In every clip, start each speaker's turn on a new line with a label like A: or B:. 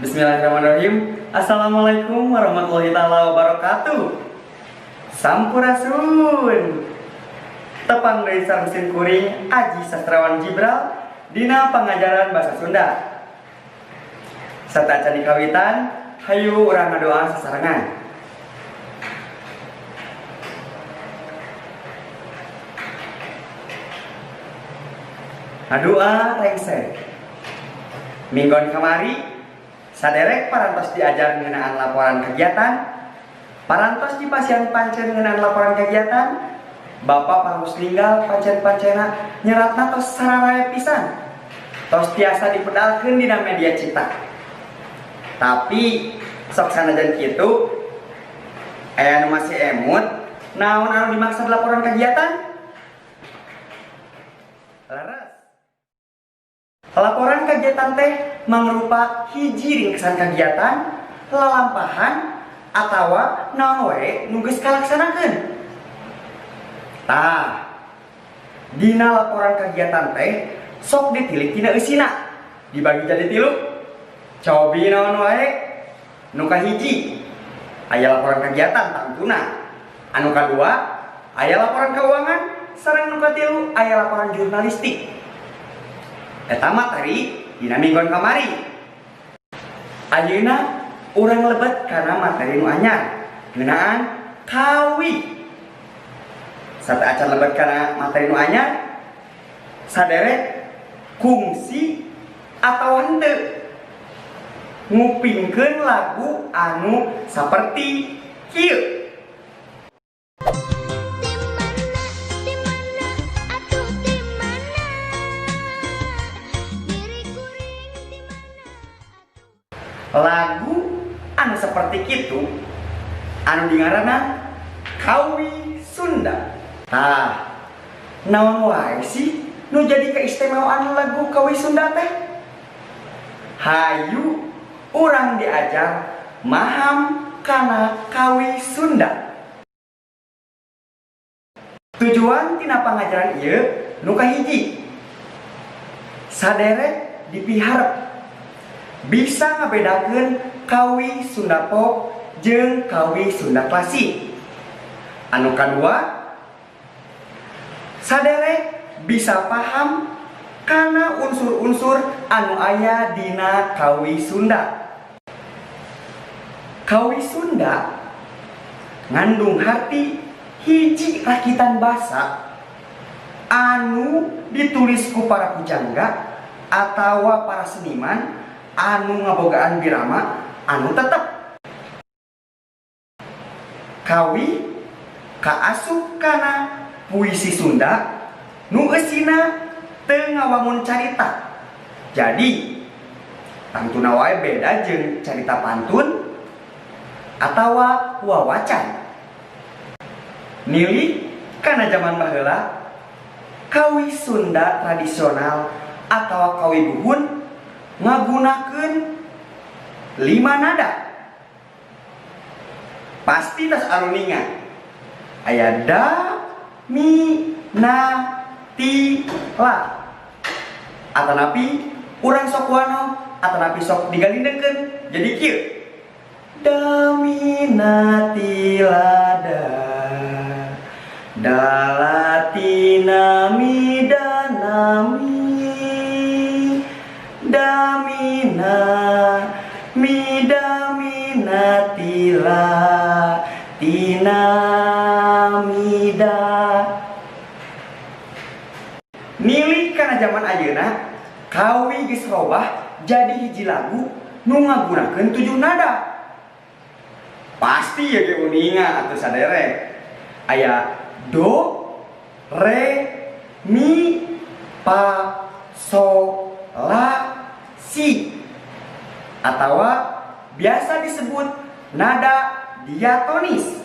A: Bismillahirrahmanirrahim. Assalamualaikum warahmatullahi taala wabarakatuh. Sampurasun. Tepang deui sareng sim kuring Aji Sastrawan Jibral dina pangajaran bahasa Sunda. Sateuacan dikawitan, hayu urang ngadoa sasarengan. Ngadoa rengse. Minggon kamari saderek parantos diajar ngeunaan laporan kegiatan, parantos dipasihan pancen ngeunaan laporan kegiatan. Bapak parantos ninggal pancen-pancena nyeratna tos sararae pisan. Tos tiasa dipedalkeun dina media cetak. Tapi sok sanajan kitu aya nu masih emut naon anu dimaksud laporan kegiatan? Leres. Laporan kegiatan teh mangrupa hiji ringkesan kegiatan, lalampahan, atawa naon wae nu geus kalaksanakeun. Tah, dina laporan kegiatan teh sok ditilik tina eusina, dibagi jadi tilu. Cobi naon wae? Nu kahiji aya laporan kegiatan tangtuna. Anu kadua aya laporan keuangan, sareng nu katilu aya laporan jurnalistik. Eta materi dina minggon kamari. Ayeuna urang lebet kana materi nu anyar ngeunaan kawi. Sateuacan lebet kana materi nu anyar, saderek kungsi atawa henteu ngupingkeun lagu anu saperti kieu.
B: Di mana, di mana, atuh di mana? Diri kuring di mana atuh?
A: Lagu anu seperti kitu anu dingaranna Kawi Sunda. Tah, naon wae sih nu jadi keistimewaan lagu Kawi Sunda teh? Hayu urang diajar maham kana Kawi Sunda. Tujuan tina pangajaran ieu nu kahiji, saderek dipiharep bisa ngabedakeun Kawi Sunda pop jeung Kawi Sunda klasik. Anu kadua, saderek bisa paham kana unsur-unsur anu aya dina Kawi Sunda. Kawi Sunda ngandung harti hiji rakitan basa anu ditulis ku para pujangga atawa para seniman anu ngabogaan birama anu tetep. Kawi kaasup kana puisi Sunda nu eusina teu ngawangun carita. Jadi tangtuna wae beda jeung carita pantun atawa wawacan. Nili kana zaman baheula Kawi Sunda tradisional atawa kawi buhun ngagunakeun 5 nada. Pasti tas aruninga. Aya da, mi, na, ti, la. Atanapi urang sok wano, atanapi sok digalindengkeun jadi kieu. Da, mi, na, ti, la, da. Da, la, ti, na, mi, da, na, mi. Da, mi, na, mi, da, mi, na, ti, la, ti, na, mi, da. Nili kana zaman ayeuna kawi geus robah jadi hiji lagu nu ngagunakeun 7 nada. Pasti ya ge uninga atuh saderek. Aya do, re, mi, pa, so, la, si. Atawa biasa disebut nada diatonis.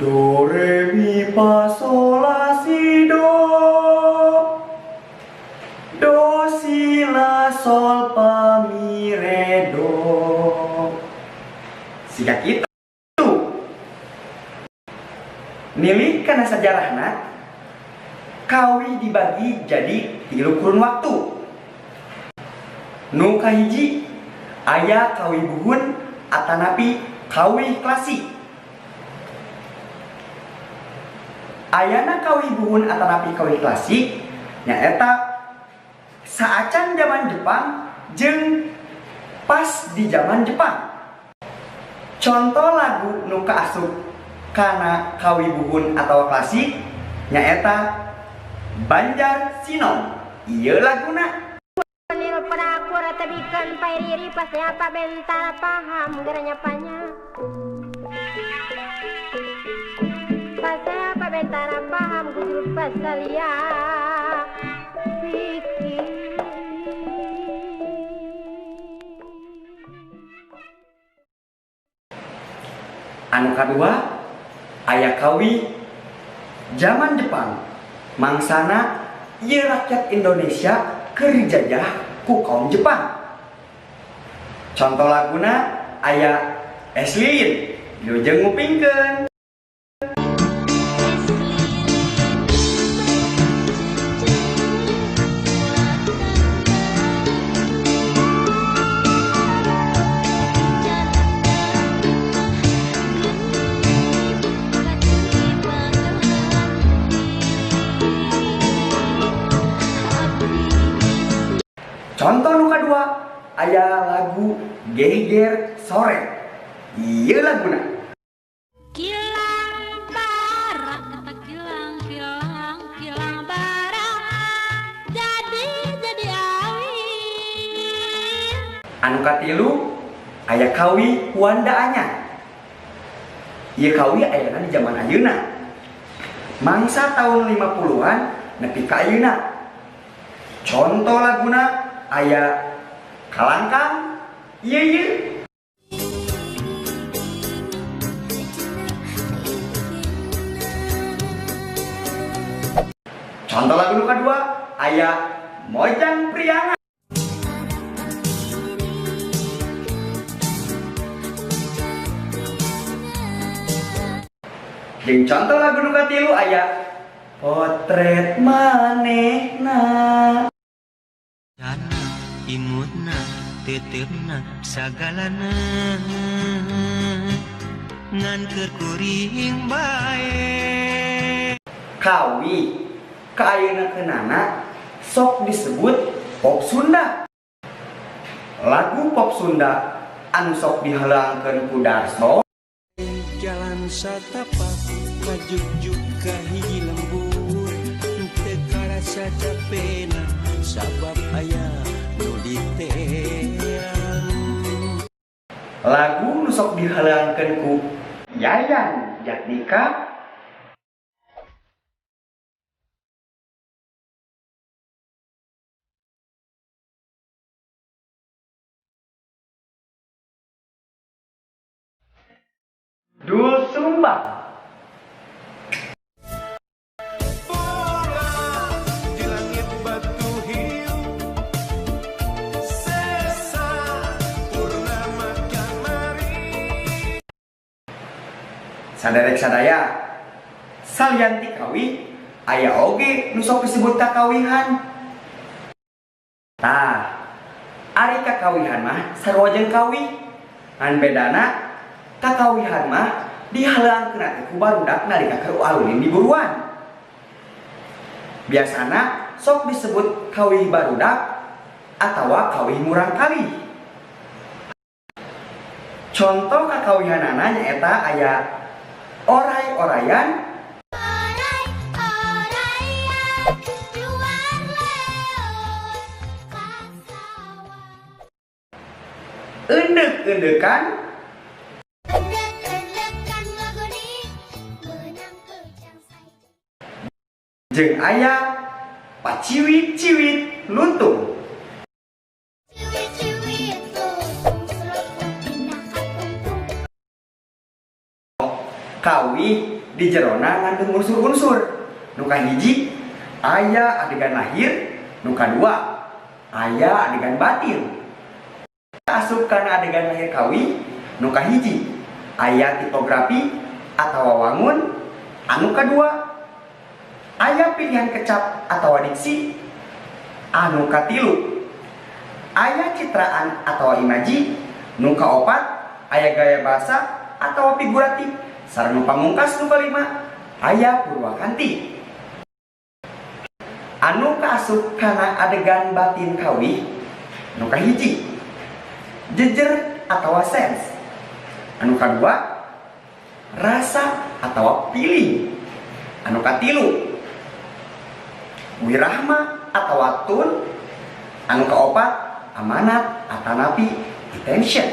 A: Do, re, mi, pa, so, la, si, do. Do, si, la, sol, pa, mi, re, do. Siga kitu. Nili kana sajarahna kawi dibagi jadi 3 kurun waktu. Nu kahiji Aya kawih buhun atanapi kawih klasik. Ayana kawih buhun atanapi kawih klasik nyaeta saacan zaman Jepang jeung pas di zaman Jepang. Contoh lagu nu kaasup kana kawih buhun atau klasik nyaeta Banjar Sinom. Ieu laguna.
B: Perakur tebikan pairiri pasti apa bentara paham geranya panya. Pasti apa bentara paham gujur pasalia pikir.
A: Anu kadua aya kawih zaman Jepang. Mangsana ieu rakyat Indonesia keur dijajah ku kaum Jepang. Contoh laguna aya Es Lilin, Wilujeng ngupingkeun. Contoh nu kadua aya lagu Geger Sore. Ieu laguna.
B: Kilang bara kata kilang kilang kilang bara jadi awi.
A: Anu katilu aya kawih Wanda Anyar. Ieu kawih ayana di zaman ayeuna. Mangsa tahun 50-an nepi ka ayeuna. Contoh laguna aya Kalangkang ieu ieu. Contoh lagu nu kadua aya Mojang Priangan. Jeung contoh lagu nu katilu aya Potret Manehna.
C: Imutna tetepna sagalana ngan keur kuring bae.
A: Kawih ka ayeuna keunana sok disebut pop Sunda. Lagu pop Sunda anu sok dihalangkeun ku Darso.
C: Jalan satapak kajugjug ka hiji lembur teu karasa capena sabab aya nu diteang.
A: Lagu nu sok dihalangkeun ku Yayan Jatnika. Doel Sumbang.
D: Bola di langit batu hiu, sesa purnama kamari.
A: Saderek sadaya, salian ti kawih aya oge nu sok disebut kakawihan. Tah, ari kakawihan mah sarua jeung kawih, ngan bedana kakawihan mah dihalangkeun teh ku barudak nalika keur alun di buruan. Biasana sok disebut kawih barudak atawa kawih murangkalih. Contoh kakawihanana nyaeta aya oray-orayan,
B: Oray-orayan keluar leot ka sawah.
A: Eundek-eundekan,
B: Endek-endekan ngagoni menang kejang sai.
A: jeung aya paciwit-ciwit lutung.
B: Ciwit-ciwit lutung seluput dina katungtung.
A: Kawih di jerona ngandung unsur-unsur. Nu kahiji aya adegan lahir, nu kadua aya adegan batin. Asup kana adegan lahir kawih, nu kahiji aya tipografi atawa wangun, anu kadua aya pilihan kecap atawa diksi, anu katilu aya citraan atau imaji, nu kaopat aya gaya bahasa atau figuratif, sareng nu pamungkas nu kalima aya purwakanti. Anu kaasup kana adegan batin kawih, nu kahiji jejer atau sense, anu kadua rasa atau feeling, anu katilu wirahma atau tone, anu kaopat amanat atanapi intention.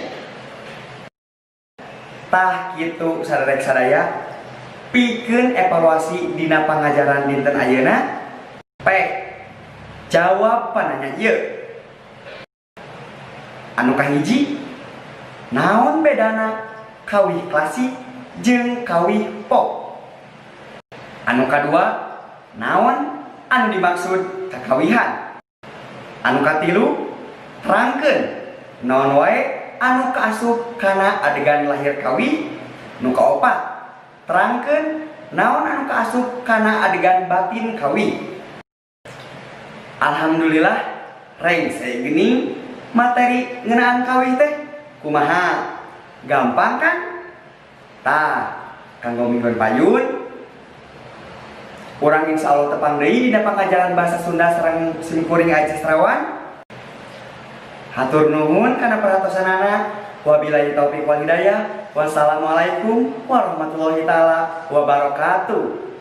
A: Tah, kitu saderek sadaya pikeun evaluasi dina pangajaran dinten ayeuna. Pek jawab pananya ieu. Anu kahiji, naon bedana kawih klasik jeung kawih pop? Anu kadua, naon anu dimaksud kakawihan? Anu katilu, terangkeun naon wae anu kaasup kana adegan lahir kawih. Nu kaopat, terangkeun naon anu kaasup kana adegan batin kawih. Alhamdulillah, rengse geuning materi ngeunaan kawih teh. Kumaha, gampang kan? Tah, kanggo mingguan payun urang insya Allah tepang deui dina pangajaran bahasa Sunda sareng simkuring, Aji Sastrawan. Hatur nuhun kana perhatosanana. Wabillahi taufik wal hidayah. Wassalamualaikum warahmatullahi taala wabarakatuh.